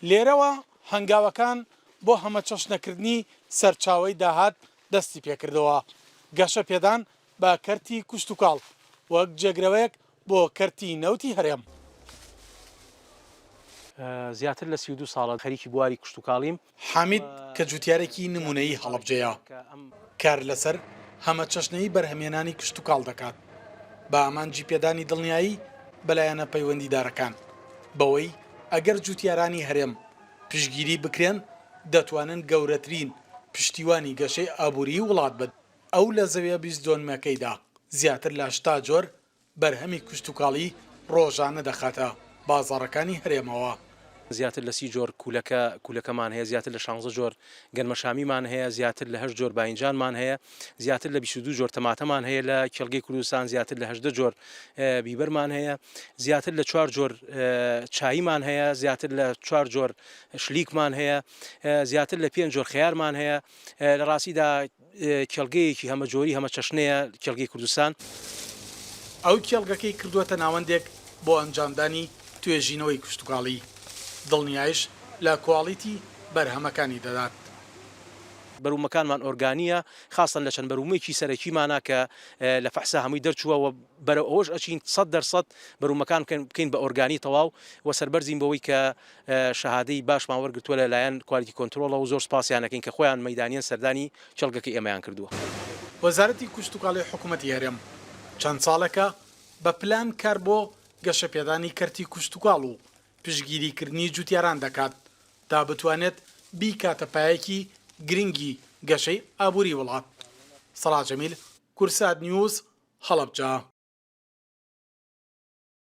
لێرەوە هەنگاوەکان بۆ هەمەچەشنەکردنی سەرچاوەی داهات دەستی پێکردەوە، گەشەپێدان بە کەرتی کشتوکاڵ وەک جێگرەوەیەک بۆ کەرتی نەوتی هەرێم. زیاتر لە 32 ساڵە خەریکی بواری کشتوکاڵیم. حامید کە جوتیارێکی نمونەیی هەڵەبجەیە، کار لەسەر هەمەچەشنەیی بەرهەمهێنانی کشتوکاڵ دەکات، بە ئامانجی پێدانی دڵنیایی بە لایەنە پەیوەندیدارەکان، بەوەی ئەگەر جوتیارانی هەرێم پشتگیری بکرێن، دەتوانن گەورەترین پشتیوانی گەشەی ئابووریی وڵات بن. ئەو لە زەویە 20 دۆنمەکەیدا زیاتر لە 80 جۆر بەرهەمی کشتوکاڵی ڕۆژانە دەخاتە بازاڕەکانی هەرێمەوە. زیاتر لە 30 جۆر کولەکە کولەکەمان هەیە، زیاتر لە شانزە جۆر گەنمەشامیمان هەیە، زیاتر لە هەشت جۆر باینجانمان هەیە، زیاتر لە 22 جۆر تەماتەمان هەیە لە کێڵگەی کوردستان، زیاتر لە 18 جۆر بیبەرمان هەیە، زیاتر لە چوار جۆر چاییمان هەیە، زیاتر لە چوار جۆر شلیکمان هەیە، زیاتر لە پێنج جۆر خەیارمان هەیە. لە ڕاستیدا کێڵگەیەکی هەمەجۆری هەمەچەشنەیە کێڵگەی کوردستان. ئەو کێڵگەکەی کردووەتە ناوەندێک بۆ ئەنجامدانی توێژینەوەی کشتوکاڵی، دڵنیایش لە کواڵیتی بەرهەمەکانی دەدات. بەروبوومەکانمان ئۆرگانییە، خاسەن لە چەند بەروبوومێکی سەرەکیمانا کە لە فەحسا هەمووی دەرچووە و بەرەو ئەوەش ئەچین 100% بەروبوومەکان بکەین بە ئۆرگانی تەواو و سەربەرزین بەوەی کە شەهادەی باشمان وەرگرتووە لە لایەن quality control ەوە و زۆر سوپاسیان ئەکەین کە خۆیان مەیدانیەن سەردانی کێڵگەکەی ئێمەیان کردووە. وەزارەتی کشتوکاڵی حکومەتی هەرێم چەند ساڵێکە بە پلان کار بۆ گەشەپێدانی کەرتی کشتوکاڵ و پشتگیریکردنی جوتیاران دەکات تا بتوانێت بیکاتە پایەکی گرنگی گەشەی ئابوری وڵات. سەڵاح جەمیل، کوردسات نیوز، هەڵەبجە.